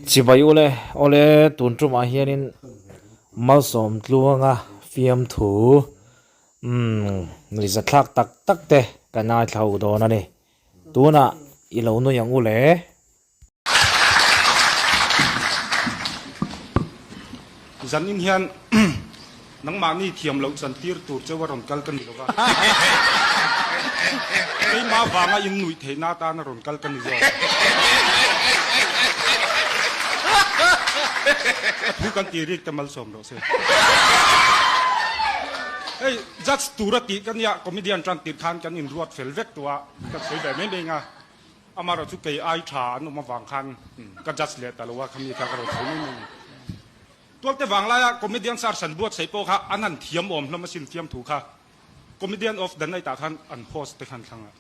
Chibai ule awle tun tumah hianin malsawm tluanga fiamthu umm nuihzathlak tak tak te kan ngaithla ho dawn a ni. Tunah i lo nui ang ule. Zanin hian nangmahni thiam loh chantir tur cheu a rawn kal ka ni lo va, keimah vanga in nuih theihna atan a rawn kal ka ni zawk. A thu kan tih rik te malsawm rawh se. Hei judge tura tih ka nia, comedian tan tir khan kan inruat fel vek tawh a, ka sawi ve mai mai ang a. Amaherawh chu kei ai tha an awm avang khan ka judge leh ta lo a, khami kha ka rawn sawi mai mai a ni. Tualte vanglaia comedian sar san buatsaih pawh kha an han thiam awm hlawm asin fiamthu kha comedian of the night ah khan an host te khan thlang a.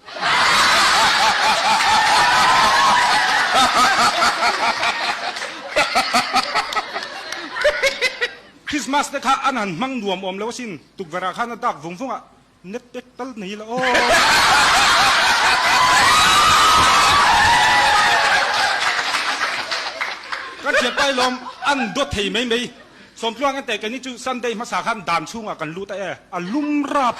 Christmas te kha an han hmang nuam awm lo asin, tukverh ah khan a dak vung vung a, Net pek tal nei la aw. Kan thian pai lawm an dawt thei mai mai. Sawmtluang ente keini chu Sunday hmasa khan dan chhungah kan lut a e, a lum rap.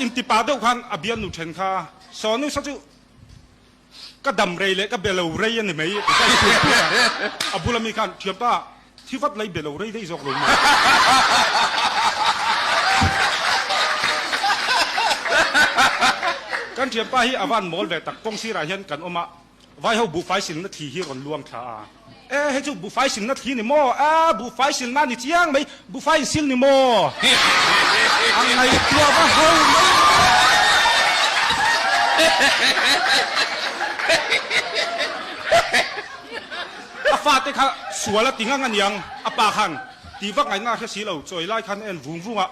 Intipa deuh khan a bialnu then kha Sawnu sa chu Ka dam rei leh ka be lo rei a ni mai. A bula mi khan, Thianpa, thi vat lai be lo rei daih zawk lo maw? Kan thianpa hi a van mawl ve tak, kawng sirah hian kan awm a, vaiho buhfai silna thli hi rawn luang thla a. E, hei chu buhfai silna thli ni maw? A, buhfai silna ni chiang mai, buhfai in sil ni maw? A ngaihtuah va ho mai. A fate kha sual a ti ngang a niang, a pa khan tih vak ngaihna a hre si lo, chawi lai khan a en vung vung a.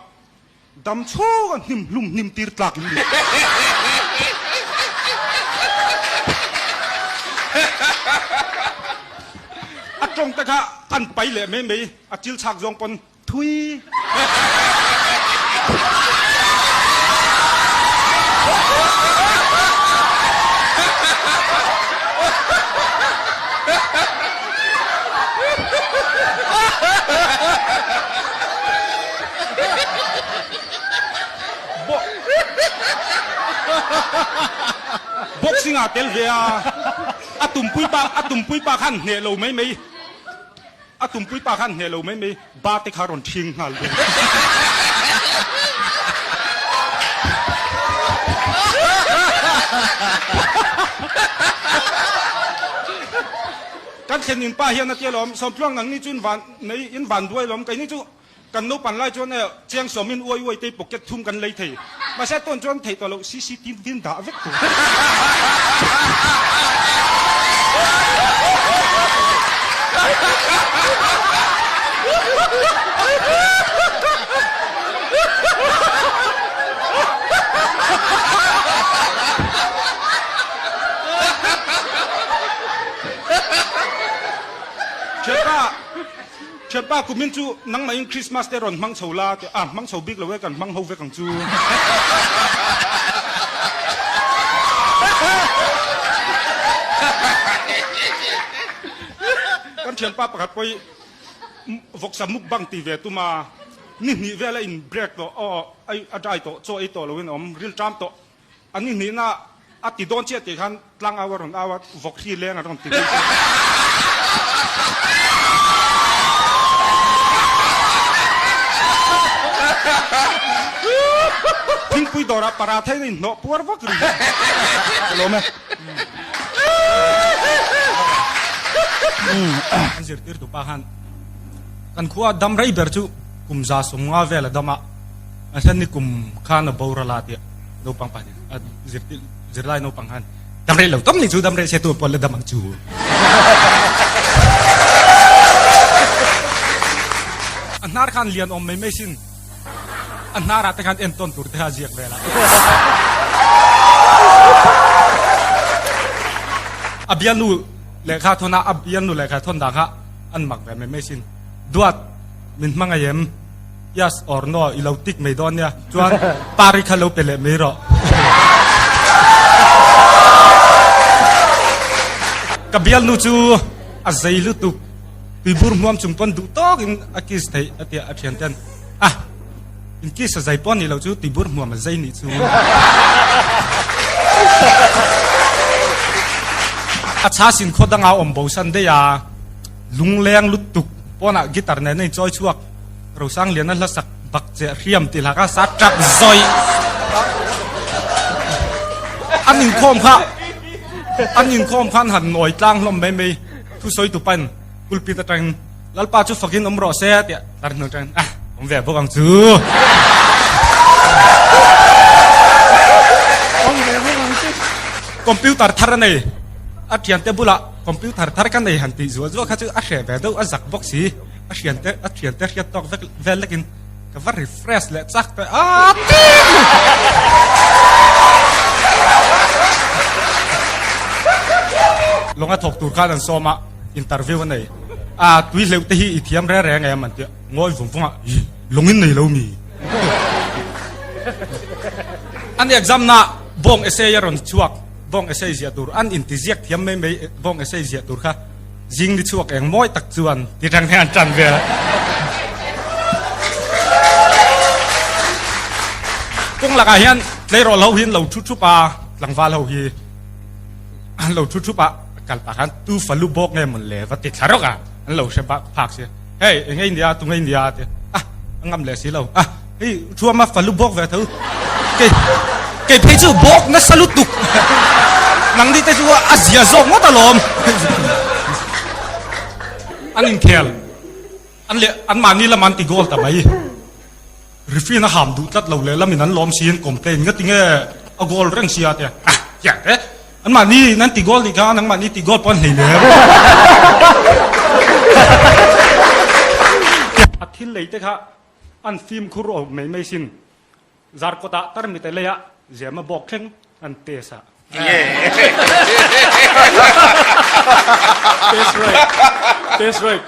Dam chhung a hnim hlum hnim tir tlak in ni. A tawng te kha an pai leh mai mai, a chil chhak zawng pawn thui. Boxing ah tel ve a, a tumpui pa a tumpui pa khan hneh lo mai mai, a tumpui pa khan hneh lo mai mai, ba te kha rawn thing nghal dawn. Kan thlen in pa hian a tia lawm, Sawmtluang nangni chu in van nei in van duai lawm, keini chu Kan naupan lai chuan e chiang sawmin uai uai te pocket thum kan lei thei. Mahse tawn chuan theih tawh loh CCTV in dah vek tur. Thianpa. Thianpa kumin chu nangmahin Christmas te rawn hmang chho la tih a, hmang chho bik lo e, kan hmang ho vek ang chu. Kan thianpa pakhat pawh hi vawksa mukbang ti ve tum a, ni hnih vel a in break tawh, aw a dry tawh, chaw ei tawh loin a awm, ril ṭam tawh. A ni hnihna a ti dawn chiah tih khan tlang au a rawn au a, vawk hri leng a rawn ti bik a. Thingpui dawrah paratha in a inhnawh puar vak ri a lawm e. An zirtirtu pa khan kan khua dam rei ber chu kum 150 vel a dam a, a hlan ni kum khan a boral a tia. Naupang pa nih a zirtir zirlai naupang khan dam rei lo tam ni chu dam rei se tu pawl le dam ang chu. A hnar khan lian awm mai mai sin. A hnar ah te khan entawn tur te kha ziak vel a. A bialnu lehkha thawn a a bialnu lehkha thawn dan kha an mak ve mai mai sin. Duat min hmangaih em? Yes or no i lo tik mai dawn nia. Chuan pari kha lo pe leh mai rawh. Ka bialnu chu a zei lutuk. Tuibur hmuam chung pawn duh tawkin a kiss theih a tia a thian ten. Ah! In kiss a zai pawh nih loh chu tuibur hmuam a zai nih chu. A chhasin khaw danga awm bo san daih a, lungleng lutuk pawnah guitar nen a inchawi chhuak. Rosangliana hla sak bak che hriam tih hlak a sa tap zawih. An inkhawm kha an inkhawm khan han nawi tlang hlawm mai mai thusawi tu pain pulpit atangin Lalpa chu fakin awm rawh se tiah tar hnu atangin ah awm ve bawk ang chu. Awm ve bawk ang chu. Computer thar a nei a thiante bulah computer thar ka nei han tih zuah zuah kha chu a hreh ve deuh a zak bawk si. A hriante a thiante hriat tawk vek vel lekin ka va refresh leh chak teh a tin Lawnga thawk tur khan an sawm a interview a nei a tui hleuh te hi i thiam reng reng em an tia ngawi vung vung a ih lawngin nei lo mi An exam na bawng essay a rawn chhuak bawng essay ziah tur an intiziak thiam mai mai bawng essay ziah tur kha Zing ni chhuak eng mawi tak chuan ti reng hian an tan vel. Kawng lakah hian tleirawl ho hi an lo thu thup a, tlangval ho hi an lo thu thup a, kal pah khan tu falu bawk nge mawn le va ti thla rawk a, an lo hre bak phak si. Hei eng ei nia tu ngei nia ti a, a ngam leh si lo. A hei thuama falu bawk ve tho. Kei kei phei chu bawk nasa lutuk. Nangni te chu a zia zawk ngawt alawm. An inkhel an leh an mahni lam an ti goal ta mai. Referee a ham duh tlat lo leh lamin an lawm siin complain nga tinge a goal reng sia te. Ah hian te an mahni in an ti goal nih kha nangmahni ti goal pawh an hlei lem. A thil lei te kha an fimkhur awm mai mai sin. Zarkawtah tarmite leiah Zema bawk thleng an test a. Test right. Test right.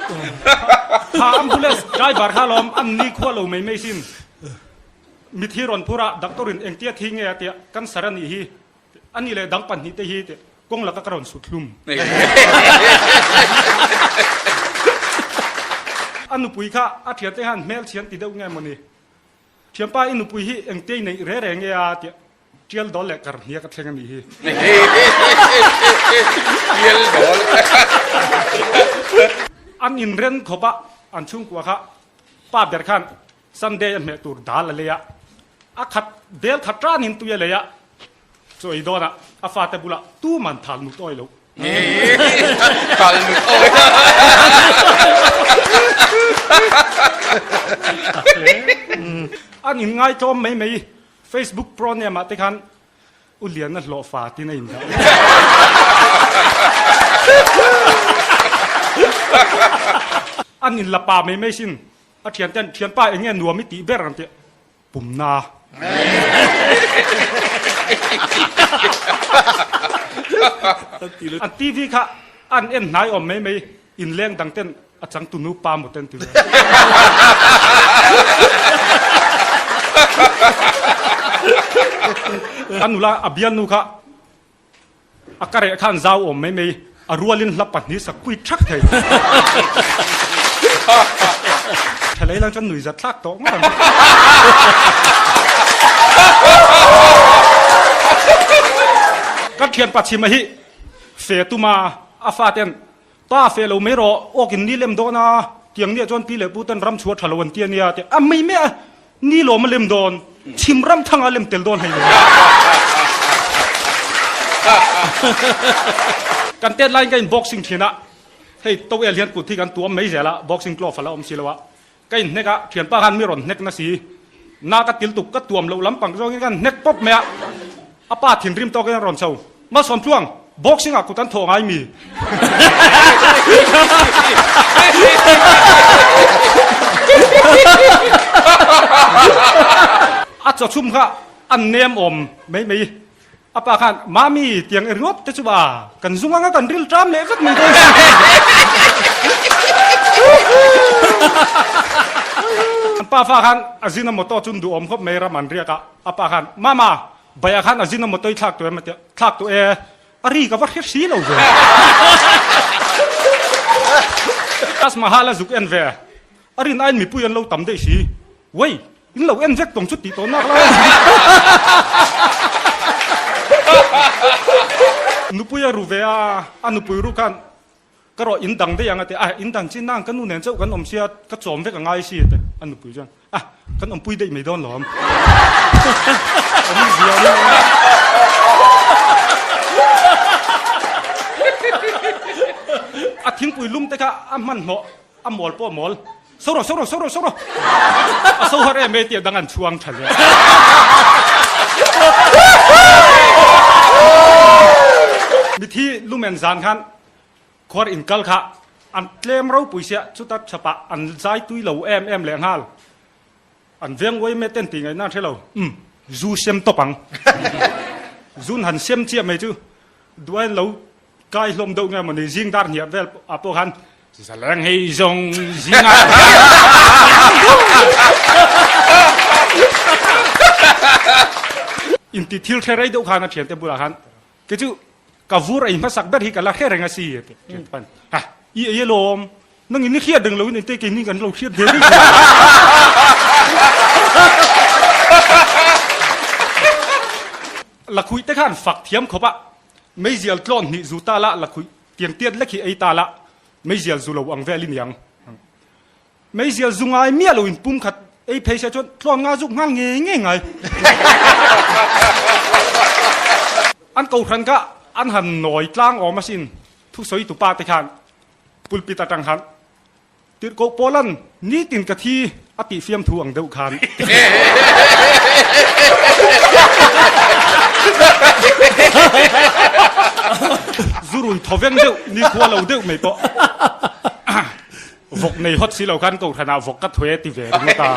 Kha ambulance driver kha lawm an ni khua lo mai mai sin. Mithi rawn phur a doctor in engtia thi nge a tia cancer a nih hi a nih leh dang pahnihte hi tih kawng laka ka rawn sut hlum. A nupui kha a thiante khan hmelchhian ti deuh nge mawni? Thianpa i nupui hi engte i neih re re nge a tih tial dawl leh kar hniak a thleng a nih hi. Tial dawl. An inren khawp a, an chhungkua kha pa ber khan Sunday a hmeh tur dal a lei a, a khat bel khat ranin tui a lei a, Chaw ei dawnah a fate bulah tuman thal nut awi lo. Thal nut awi. An inngai tlawm mai mai Facebook pro name ah te khan U Liana hlawhfa tin a indah. An inla pa mai mai sin a thianten thianpa eng nge nuam i tih ber ang tih Pumna. An TV kha an en hnai awm mai mai inleng dang ten a changtu nu pa maw ten ti ve. A nula a bialnu kha A ka reh khan zau awm mai mai, a rualin hla pahnih sak pui thak thei. Thalei lang chuan nuihzat thlak tawh ngawt ang. Ka thianpa chhima hi fe tuma a faten Pa fe lo mai rawh, awk in ni lem dawn a, tiang nia chuan pi leh pu ten ram chhuah tha lo an ti a nia tih a mai mai a, ni lawm a lem dawn, chhim ram thang a lem tel dawn hei lo. Kan tet laiin ka in boxing thin a, hei towel hian kut hi kan tuam mai zel a, boxing glove a la awm si lo a, ka in hnek a, thianpa khan mi rawn hnek na si, na ka til tuk ka tuam loh lampang zawngin ka hnek pawp mai a, a pa thinrim tawkin a rawn chho, Malsawm tluang, boxing ah kut an thawh ngai mi? A chawchhum kha an nem awm mai mai, a pa khan, Mami, tiang ringawt te chu a, kan zung anga kan ril ṭam leh vek mai dawn si. An pa fa khan a zin a motor chu duhawm khawp mai ram an riak a, a pa khan, Mama, Baiah khan a zin a motor i thlak tawh em? a ti a, Thlak tawh e, a ri ka va hre si lo ve. Taj Mahal a zuk en ve, a rin aiin mipui an lo tam daih si. Wei, in lo en vek tawng chu tih tawh nak lai. Nupui a ru ve a, a nupui ru khan Ka rawh in dang daih ang a ti a, in dang chin nang ka nu nen chauh kan awm sia, ka chawm vek a ngai si a ti. A nupui chuan, A, kan awmpui daih mai dawn lo am. Awm zia ni a. A thingpui lum te kha a hmanhmawh, a mawl pawh a mawl. So rawh, so rawh, so rawh, so rawh. A so har em e tih a dang an chhuang tha leh. Mithi lumen zan khan khuar in kal kha an tlem ropui sia chuta chhapah an zai tui lo em em leh nghal. An veng uai me ten tih ngaihna an hre lo. Umm, zu sem tawp ang. Zun han sem chiah mai chu duai lo Kai hlawm deuh nge mawni zing dar hniah vel ah pawh khan zaleng hei zawng zing ah inti thil hre rei deuh khan a thiante bulah khan kei chu ka vur ei hmasak ber hi ka la hre reng a si a ti thiante pawn ha i ei alawm nang in i hriat reng lo in engte keini kan lo hriat ve reng Lakhuih te khan fak thiam khawp a Meizial tlawn hnih zu ta la, lakhuih tiang tiat lek hi ei ta la, meizial zu lo ang vel i niang. Meizial zu ngai miah lo in pum khat ei phei se chuan tlawn nga zuk nghal ngei ngei ngai. An kohhran kha an han nawi tlang awm asin, thusawi tupa te khan pulpit atang khan Tirhkoh Paulan nitin ka thi a tih fiamthu ang deuh khan. Zurui thawveng deuh, nikhua lo deuh mai pawh vawk nei hawt si lo khan kohhranah vawk ka thuai a ti ve ringawt a.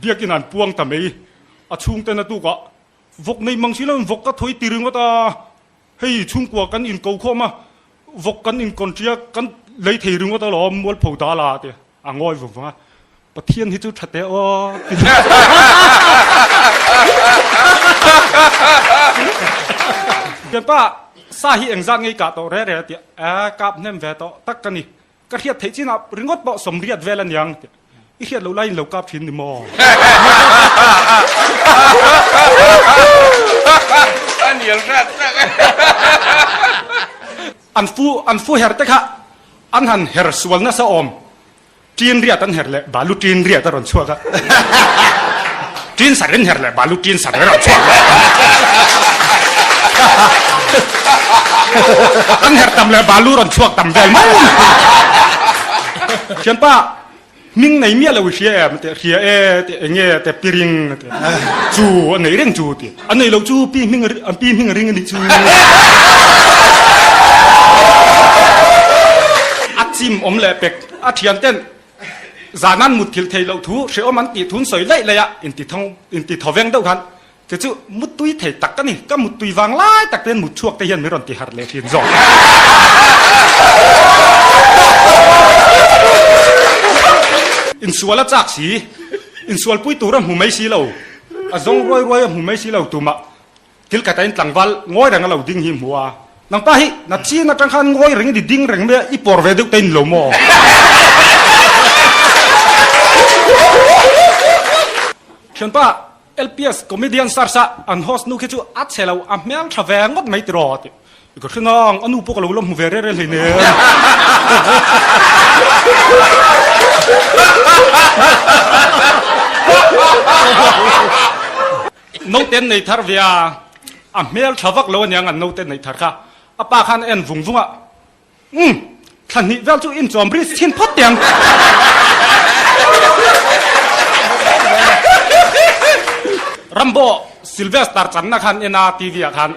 Biakin an puang ta mai. A chhungten a tukah vawk nei mang si loin vawk ka thuai ti ringawt a. Hei chhungkua kan inko khawm a, vawk kan inkawnṭia kan lei thei ringawt alawm mualpho dal a ti a ngawi vung vung a, Pathian hi chu ṭha teh aw ti Thianpa sa hi engzat ngei kah tawh re re a ti a, kap hnem ve tawh tak ka ni, ka hriat theih chinah ringawt pawh sawmriat vel aniang ti I hriat loh laiin lo kap thin ni maw? A nial hrat hrat e. An fu an fu her te kha an han her sual nasa awm. Ṭin riat an her leh balu ṭin riat a rawn chhuak a. Ṭin sar in her leh balu ṭin sar a rawn chhuak leh. An her tam leh balu rawn chhuak tam vel mai. Thianpa Hming nei miah lo i hria em tih hria e tih eng nge tih piring a ti chu a nei reng chu ti a nei lo chu pi hming an pi hming a ring a nih chu a chim awm leh pek a thian ten zan an mut thil thei loh thu hrehawm an tih thun sawi laih laih a inti thawng inti thawveng deuh khan Che chu muttui thei tak a ni, ka muttui vang lai tak te hian mutchhuak te hian min rawn ti harh leh thin zawk. Insual a chak si, insualpui tur a hmu mai si lo, a zawng ruai ruai a hmu mai si lo tumah thil khat a in tlangval ngawi reng a lo ding hi hmu a, nangpa hi na chin atang khan ngawi reng i ni ding reng mai a, i pawr ve deuh te in lo maw? Thianpa. LPS comedian search a an host nu khi chu a chhe lo a hmel tha ve ngawt mai tiraw tih ka hre nang a nu pawh ka lo la hmu ve reh reh hlei nen. Note an nei thar ve a a hmel tha vak lo aniang an note neih thar kha a pa khan a en vung vung a Umm, thla hnih vel chu inchawm bridge chhin phawt teh ang. Rambo Sylvester channa khan en a TV ah khan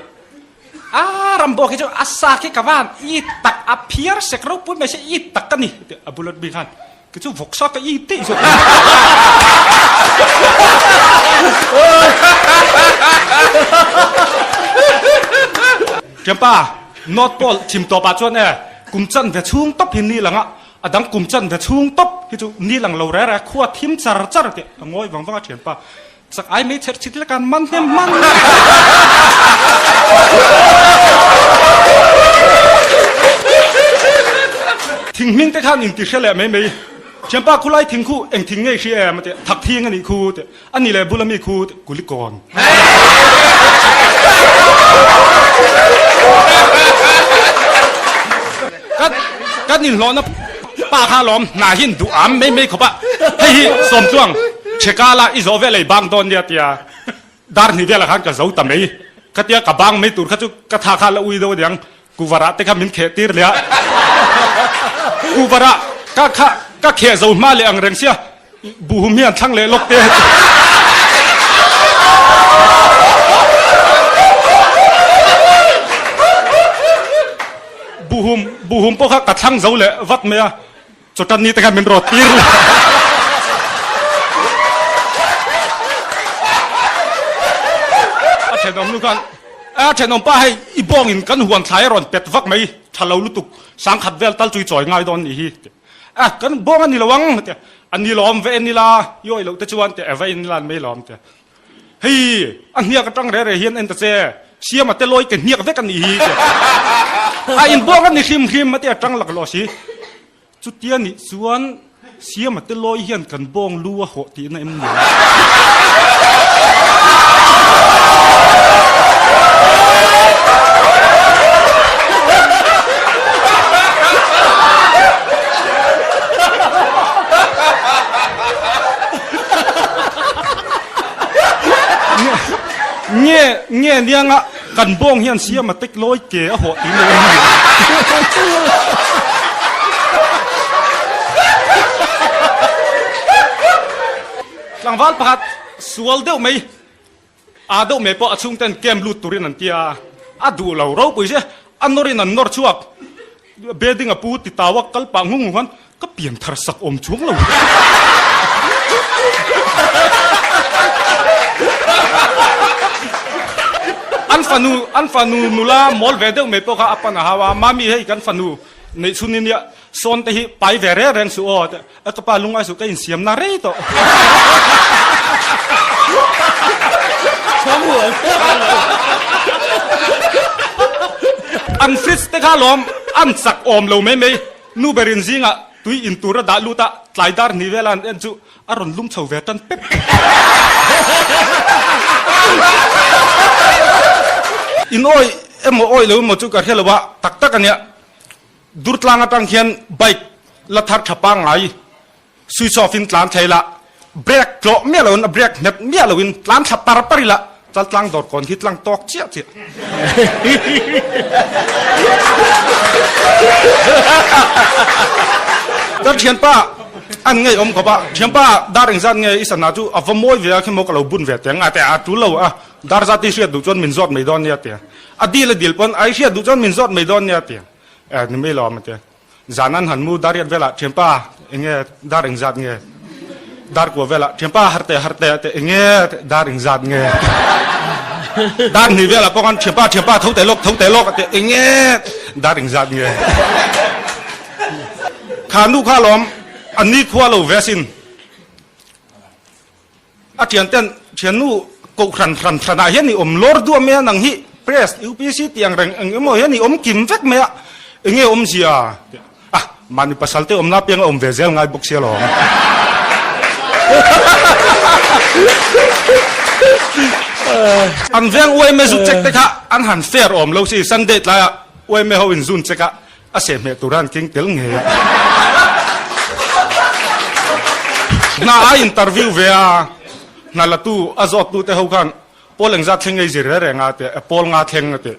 a Rambo khi chu a sa khi ka van i tak a phiar sek ropui mai se i tak ka ni a bullet bi khan ki chu vawk sa ka i tih zawk. Thianpa, North Pole chim tawpah chuan e, kum chan ve chhung tawp hi ni lang a. A dang kum chan ve chhung tawp hi chu ni lang lo reh reh khua thim char char tih a ngawi vang vang a thianpa. Chak ai mai chherh chhit lek an man hnem hman. Thing hming te khan inti hre leh mai mai. Thianpa khulai thing khu eng thing ngei hri em a ti, thak thing a nih khu tih, a ni leh bula mi khu tih, kulikawn. Kan kan inhlawhna pa kha lawm hna hian duh am mai mai khawp a, hei hi Sawmtluang Chhekala i zawh vel ei bang dawn nia tia dar hnih velah khan ka zo ta mai. Khatia ka bang mai tur kha chu ka tha kha la ui deuh aniang Kuvarah te kha min kheh tir leh a, Kuvarah ka kha ka kheh zo hma leh ang reng sia Buhum hi an thlang leh lawk te. Buhum buhum pawh kha ka thlang zo leh vat mai a, chawtan ni te kha min rawt tir leh. A thenawm nu khan, a thenawm pa hei i bawngin kan huan thlai a rawn pet vak mai, tha lo lutuk, sangkhat vel tal chu i chawi ngai dawn nih hi. A kan bawng a ni lo ang tia a ni lawm va en ila i awih loh te chuan tia va en ila an mai lawm tia hei a hniak atang re re hian en ta che siama te lawi ke hniak vek a nih hi tia a in bawng a ni hrim hrim a tia tang lak lawh si chutia nih chuan siama te lawi hian kan bawng lu a hawh tihna em ni Nge nge nianga kan bawng hian siam a tek lawi ke a hawh tih mai a ni. Tlangval pakhat sual deuh mai Aa deuh mai pawh a chhungten camp lut turin an ti a, a duh lo ropui che, a nawrin an nawr chhuak. Building a pu ti tau a kal pah ngung ngung khan ka pian thar sak awm chuang lo. An fanu an fanu nula mawl ve deuh mai pawh kha a pan a hau a, Mami hei kan fanu neih chhun in nia sawn te hi pai ve reng reng suh aw. A ka pa lungai suh ka insiam na rei tawh. An fridge te kha lawm an chak awm lo mai mai. Nu berin zingah tui in tur a dah lut a, tlai dar hnih vela an en chu a rawn lum chho ve tan pep. In awi emaw awi lo emaw chu ka hre lo a, tak tak a nia. Durtlang atang hian bike la thar tha pangngai switch off in tlan thei la, brake tlawh miah loin a brake nghet miah loin tlan thla par par ila chaltlang dawr kawn khi tlang tawk chiah chiah. Ka thianpa an ngei awm khawp a, thianpa dar engzat nge i sana chu a va mawi ve a khi maw ka lo bun ve teng a tia a tul lo a, dar zat i hriat duh chuan min zawt mai dawn nia tia. A dil a dil pawn a i hriat duh chuan min zawt mai dawn nia tia. Eh ni mai lo a tia. Zan an han mu dar riat velah thianpa enge dar engzat nge dar kua velah thianpa har teh har teh teh enge dar engzat nge dar hnih velah pawh khan thianpa thianpa tho teh lawk tho teh lawk teh enge dar engzat nge kha nu kha lawm an ni khua lo ve sin. A thian ten thiannu kohhran hran hran ah hian i awm lawr duah mai a, nang hi press UPC tih ang reng eng emaw hian i awm kim vek mai a, enge awmzia a, mahni pasal te awmna apiang a awm ve zel ngai bawk sia lawm. An veng UMA zu check te kha an han fair awm lo si, Sunday tlaiah UMA ho in zun check a, A sehhmeh tur a an keng tel ngei a. Hna a interview ve a, hna latu a zawttu te ho khan Pawl engzat thleng ngei zir reng reng a tia, Pawl nga thleng a ti.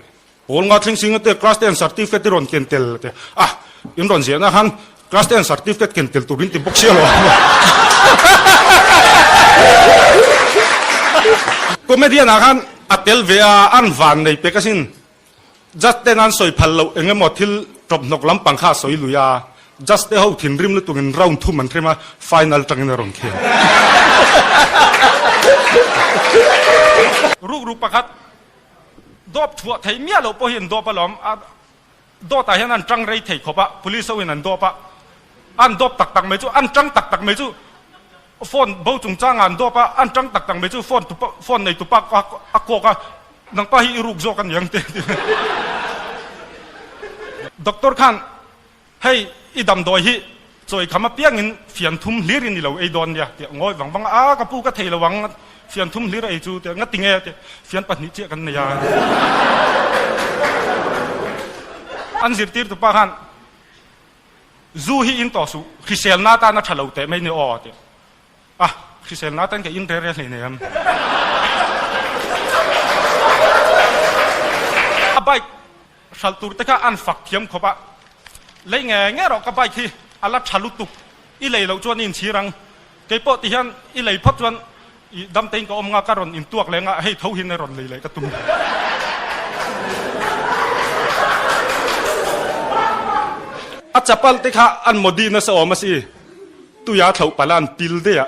Pawl nga thleng sing a tia, class ten certificate i rawn ken tel a tia. Ah, in rawn ziahna khan class ten certificate ken tel tur in ti bawk sia lo. Comedian ah khan a tel ve a, an van nei pek asin. Judge ten an sawi phal loh eng emaw thil tawp hnawk lampang kha a sawi lui a, Judge te ho thinrim lutukin round thum an hrem a, final tangin a rawn khel. Rukru pakhat dawp chhuah theih miah loh pawh hi an dawp alawm, a dawtah hian an tang rei thei khawp a, police ho in an dawp a. An dawp tak tak mai chu, an tang tak tak mai chu phone bo chungchangah an dawp a, an tang tak tak mai chu phone tupa phone nei tupa a kawk a, nangpa hi i ruk zawk a niang te a ti. Doctor khan hei i damdawi hi chawi kham apiangin fian thum hlir in i lo ei dawn nia tih a ngawi vang vang a, a ka pu ka thei lo ang fian thum hlir a ei chu tih nga ti nge tih fian pahnih chiah kan nei a. An zirtir tupa khan Zu hi in tawh suh, hriselna atan a tha lo teh mai ni aw tih. A, hriselna atan ka in rel rel hlei em. A bike hralh tur te kha an fak thiam khawp a, lei nge nge rawh ka bike hi a la tha lutuk, i lei loh chuan i inchhir ang, kei pawh ti hian i lei phawt chuan i damtein ka awm nga ka rawn intuak leh nga hei tho hin a rawn lei leh ka tum. A chapal te kha an modi nasa awm a si, tuia thloh palh a an pil daih a.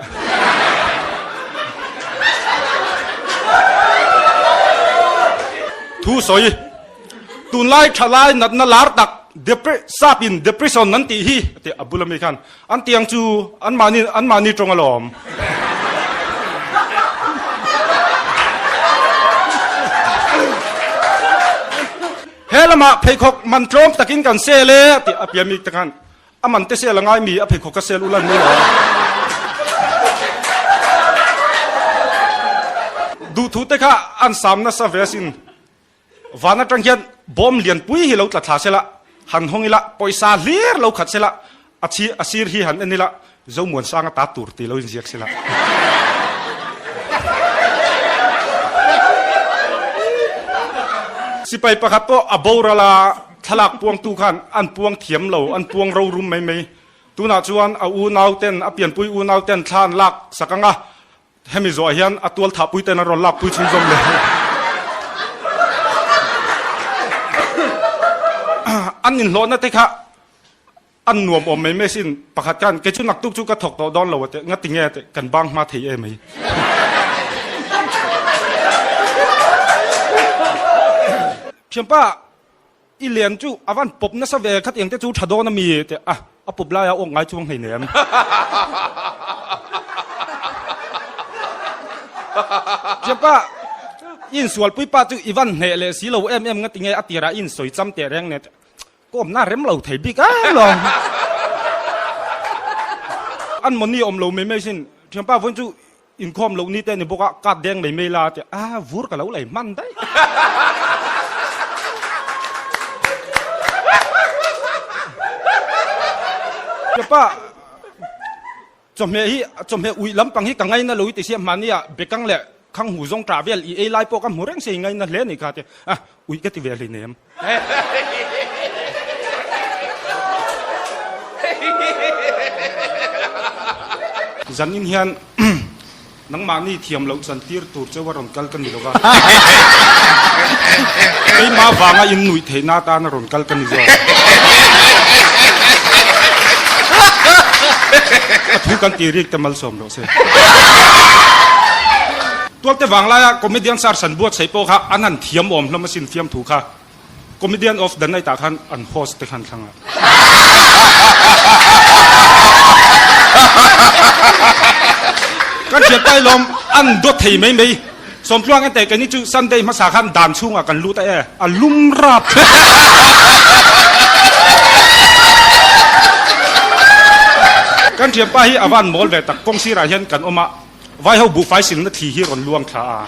Thu sawi, tunlai thalai natna lar tak depre sap in depression an tih hi a ti a bula mi khan An tiang chu anmahni anmahni tawng alawm. He lamah pheikhawk man tlawm takin kan sel e tih a pian mi te khan a man te sel a ngai mi a pheikhawk ka sel ulan mai lo. Duhthu te kha an sam nasa ve asin. Van atang hian bawm lianpui hi lo tla thla sela, han hawng ila, pawisa hlir lo khat sela, a chhi a sir hi han en ila, Zomuansanga ta tur tih lo inziak sela. Sipai pakhat pawh a boral a, thlalak puangtu khan an puang thiam lo, an puang rorum mai mai. Tunah chuan a unauten, a pianpui unauten thla an lak sak ang a, Hemi zawh hian a tual thah pui ten a rawn lak pui chhunzawm leh. An inhlawhna te kha an nuam awm mai mai sin pakhat khan kei chu naktuk chu ka thawk tawh dawn lo a teh nga tinge teh kan bang hma thei em mai. Thianpa i lian chu a van pawp nasa ve khatiang te chu tha dawn a mi teh a a pawp laia awk ngai chuang hleinem. Thianpa i insualpui pa chu i van hneh leh si lo em em nga tinge a tirah i insawi cham teh reng nen ka awmna rem lo thei bik a lawm. An mawni awm lo mai mai sin thianpa vawiin chu Inkhawm loh ni te ni bawk a, card deng mai mai la a ti a, vur ka lo lei hman daih. Kepa chawhmeh hi chawhmeh uih lampang hi ka ngaina lo i ti sia hmani ah bekang leh khang hu zawng tah vel i ei lai pawh ka hmu reng se i ngaina hle ni kha ti a, uih ka ti ve hleinem. Zanin hian nangmahni thiam loh chantir tur cheu a rawn kal ka ni lo va, keimah vanga in nuih theihna atan a rawn kal ka ni zawk. A thu kan tih rik te malsawm rawh se. Tualte vanglaia comedian sar san buatsaih pawh kha an han thiam awm hlawm asin fiamthu kha comedian of the night ah khan an host te khan thlang a. Kan hriat pai lawm an dawt thei mai mai Sawmtluang ente keini chu Sunday hmasa khan dan chhungah kan lut a e a lum rap. Kan thianpa hi a van mawl ve tak kawng sirah hian kan awm a. Vai ho buhfai silna thli hi rawn luang thla a.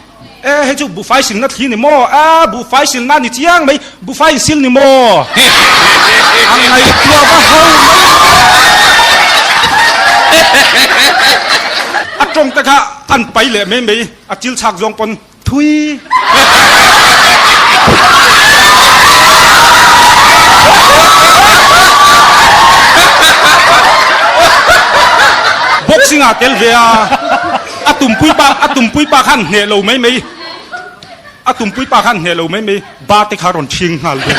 E, hei chu buhfai silna thli ni maw? A, buhfai silna ni chiang mai, buhfai in sil ni maw? A ngaihtuah va ho mai. A tawng te kha an pai leh mai mai, a chil chhak zawng pawn thui. Boxing ah tel ve a, a tumpui pa a tumpui pa khan hneh lo mai mai, a tumpui pa khan hneh lo mai mai, ba te kha rawn ṭhing nghal bawk.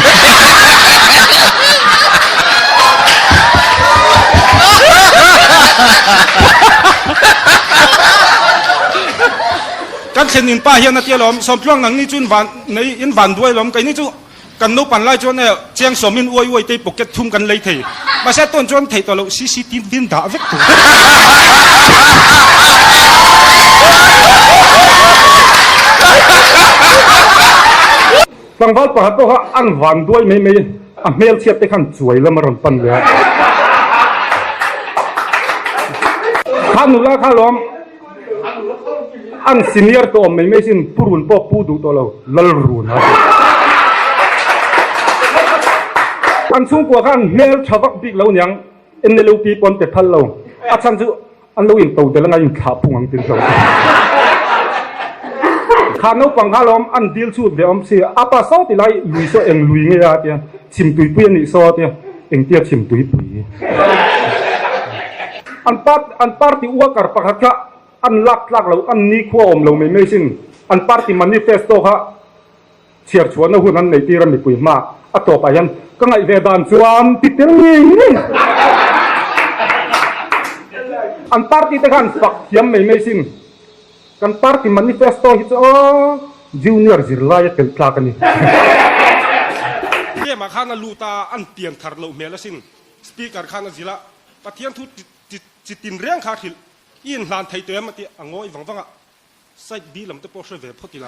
Kan thlen in pa hian a ti alawm, Sawmtluang nang ni chu in van nei in van duai alawm, keini chu kan naupan lai chuan e chiang sawmin uai uai te pocket thum kan lei thei. Mahse tawn chuan theih tawh loh CCTV in dah vek tur. Tlangval pakhat pawh kha an van duai mai mai a hmelchhiat te khan chuai lam a rawn pan ve a. Kha nula kha lawm an senior tawh awm mai mai sin pu run pawh pu duh tawh lo Lalrun a ti. An chhungkua khan hmel tha vak bik lo niang NLUP pawn pe phal lo a chhan chu An lo in to tel anga in thlah phung ang tin hlo. Kha naupang kha lawm an dil chhut ve awm si a pa saw ti lai lui saw eng lui nge a tia chhim tuipui a nih saw tia engtia chhim tuipui. An part an party worker pakhat kha an lak tlak lo an nikhua awm lo mai mai sin an party manifesto kha Chhiar chhuahna hun an neih tir a mipui hma a tawpah hian ka ngaih ve dan chuan ti tel ngei ngei an party te khan fak thiam mai mai sin kan party manifesto hi chu aw junior zirlai a telh tlak a ni. Game ah khan a lut a, an pian thar loh hmel asin. Speaker khan a zilh a, Pathian thu chi tin reng kha a hrilh. I inhlan thei tawh em a ti a ngawi vang vang a. Side B lam te pawh hre ve phawt ila.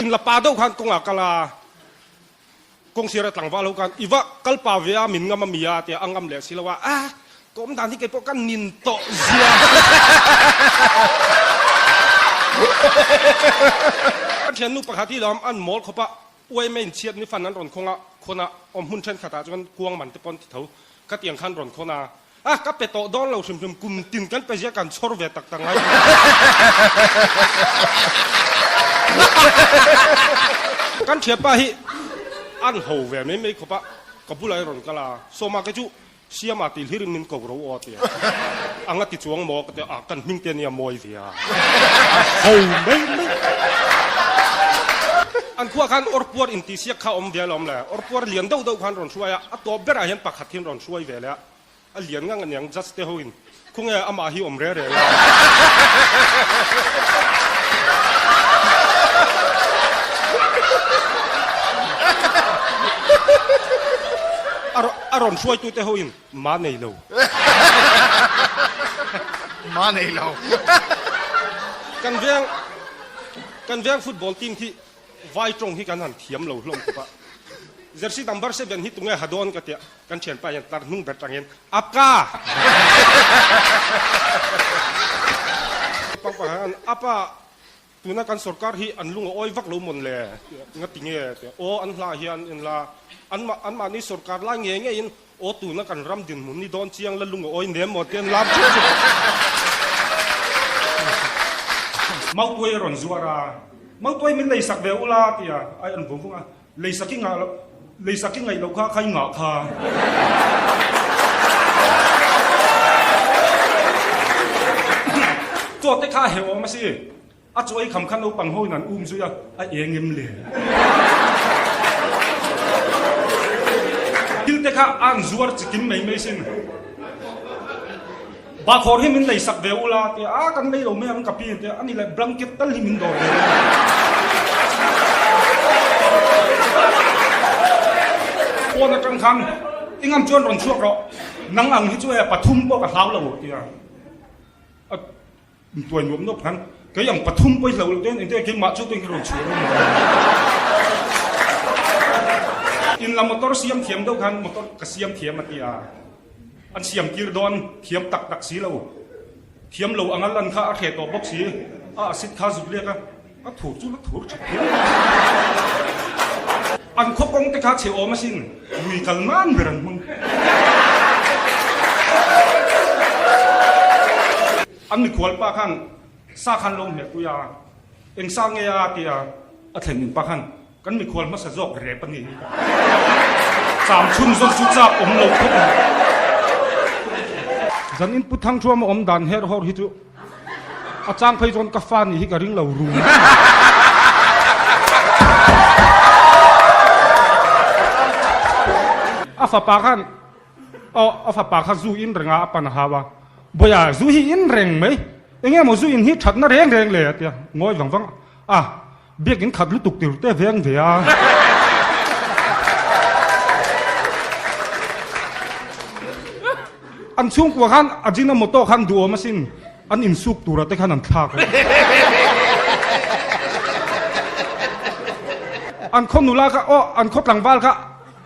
In la pa deuh khan kawngah kal a, kawng sir a tlangval ho khan i va kal pa ve a min ngam a mi a tia a ngam leh si lo a, a ka awm dan hi kei pawh ka nin tawh zia. Ka thiannu pakhat hi lo an mawl khawp a, Uaima inchhiat ni fan an rawn khawng a, khawn a, awm hmun thenkhatah chuan kuang man te pawn ti tho. Khatiang khan rawn khawn a, a ka pe tawh dawn lo hrim hrim, kum tin kan pe zia kan chhawr ve tak tak ngai thin. Kan thianpa hi an ho ve mai mai khawp a, ka bulah i rawn kal a, Sawma kei chu Siama tih hlir in min ko ro aw tia anga ti chuang maw ka ti a, kan hming te ania mawi ve a, a ho mai mai. An khuah khan awrpuar intihsiak kha awm ve alawm le, awrpuar lian deuh deuh khan rawn hruai a, a tawp berah hian pakhat hian rawn hruai ve leh a, a lian ngang aniang judge te ho in khawnge amah hi awm re reng a. A rawn hruaitute ho in ma nei lo. Ma nei lo. Kan veng kan veng football team khi vai tawng hi kan han thiam lo hlawm khawp a. Jersey number 7 hi tunge ha dawn ka tia kan thianpa hian tlar hnung ber tang hian Apka! Pangpang hian apa Tuna kan sorkar hi an lung a awi vak lo mawn le? Nga ti nge? Tia aw an hla hian en la, an an mahni sorkar lai nge nge in aw tuna kan ram dinhmun ni dawn chiang la lung a awi nem maw tia an lam chuk chuk. Mautuai a rawn zuar a, Mautuai min leisak ve ula tia a en vung vung a, Leisak i ngah loh, leisak i ngaih loh kha kha i ngah kha. Chaw te kha a heuh awm a si. A chaw ei kham kha naupang ho in an um zui a, a eng em le. Thil te kha a an zuar chikim mai mai sin. Bakhawr hi min leisak ve ula tia a kan lei lo mai ang ka pi tia ani leh blanket tal hi min dawr ve ula. Phone atang khan i ngam chuan rawn chhuak rawh nang ang hi chu e pathum pawh ka hlau lo tia a tuai nuam nuap khan kei ang pathum pawh i hlau lo te engtin keimah chu tuin ka rawn chhuah rawh. In la motor siam thiam deuh khan motor ka siam thiam a tia. An siam tir dawn thiam tak tak si lo. Thiam lo anga lan kha a hreh tawh bawk si. A acid kha zut lek a, a thur chu la thur tha phian. An khaw kawng te kha chhe awm asin, lui kal nan ber an hmang. An mikhual pa khan sa khan lo hmeh pui a, eng sa nge a tia a thlen in pa khan Kan mikhual hmasa zawk rep a ni. Cham chhun zawk chu chak awm lo khawp mai. Zan in Pu Thangthuama awm dan her hawr hi chu a chang phei chuan ka fa nih hi ka ring lo rum. A fapa khan aw a fapa kha zu in reng a a pan a hau a, Bawia zu hi in reng mai, eng nge maw zu in hi thatna reng reng le a ti a, ngawi vang vang a. Biakin khat lutuk tir te veng ve a. An chhungkua khan Ajinomoto khan duhawm asin an insuk tura te khan an thlak a. An khaw nula kha aw an khaw tlangval kha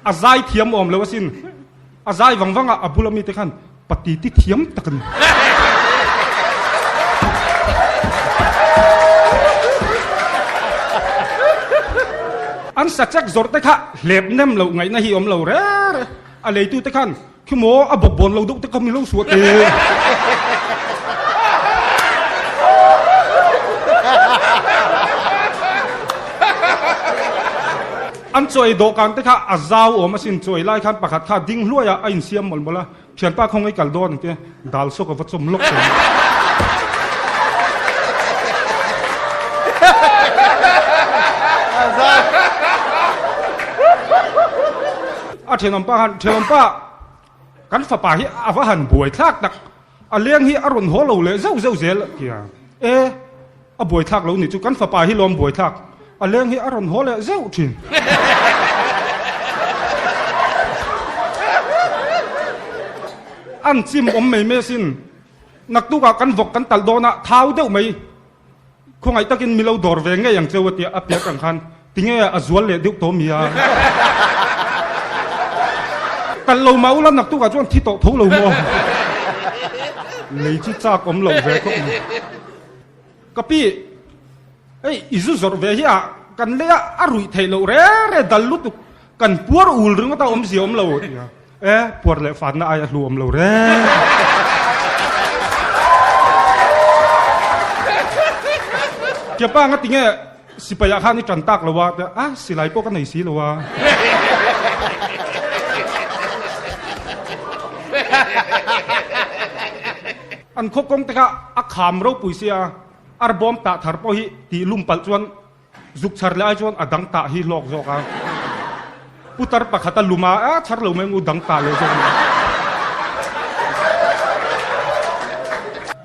a zai thiam awm lo asin. A zai vang vang a a bula mite khan pati ti thiam tak a ni. An sachek zawrh te kha hlep nem loh ngaihna hi awm lo re re. A leitu te khan khi maw a bawk bawn lo deuh te kha mi lo suah te. An chawi dawhkan te kha a zau awm asin, chawi lai khan pakhat kha ding hluai a, a insiam mawlh mawlh a, thianpa khawngaih kal dawn ang te, dal saw ka va chawm lawk tawh. A thenawmpa khan, Thenawmpa, kan fapa hi a va han buai thlak tak, a leng hi a rawn haw lo leh zeuh zeuh zel a ti a. E! A buaithlak lo nih chu kan fapa hi lawm buaithlak, a leng hi a rawn haw leh zeuh thin. An chim awm mai mai asin, naktukah kan vawk kan talh dawn a, thau deuh mai, khawngaih takin mi lo dawr ve ngei ang cheu a tia a piak ang khan tinge a zual leh deuh tawh mi a. Talh lo mah ula naktukah chuan thi tawh tho lo maw? Lei chu chak awm loh ve khawp mai. Ka pi, hei i zu zawrh ve hi a kan lei a, a ruih theih loh re re dal lutuk, kan puar ul ringawt a awmzia awm lo a ti a, e puar leh fanna ai a hlu awm lo re. Kiapa nga tinge sipai ah khan i tan tak lo a, a silai pawh ka nei si lo a. An khaw kawng te kha a kham ropui sia, arbawm tah thar pawh hi tih lum palh chuan zuk chhar leh ai chuan a dang tah hi hlawk zawk a. Putar pakhat a lum a, a chhar lo mai ngu dang tah leh zawk mai.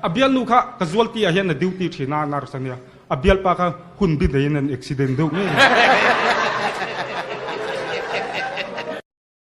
A bialnu kha casualty ah hian a duty thin a, nurse a nia. A bialpa kha hun bi neiin an accident deuh ngei.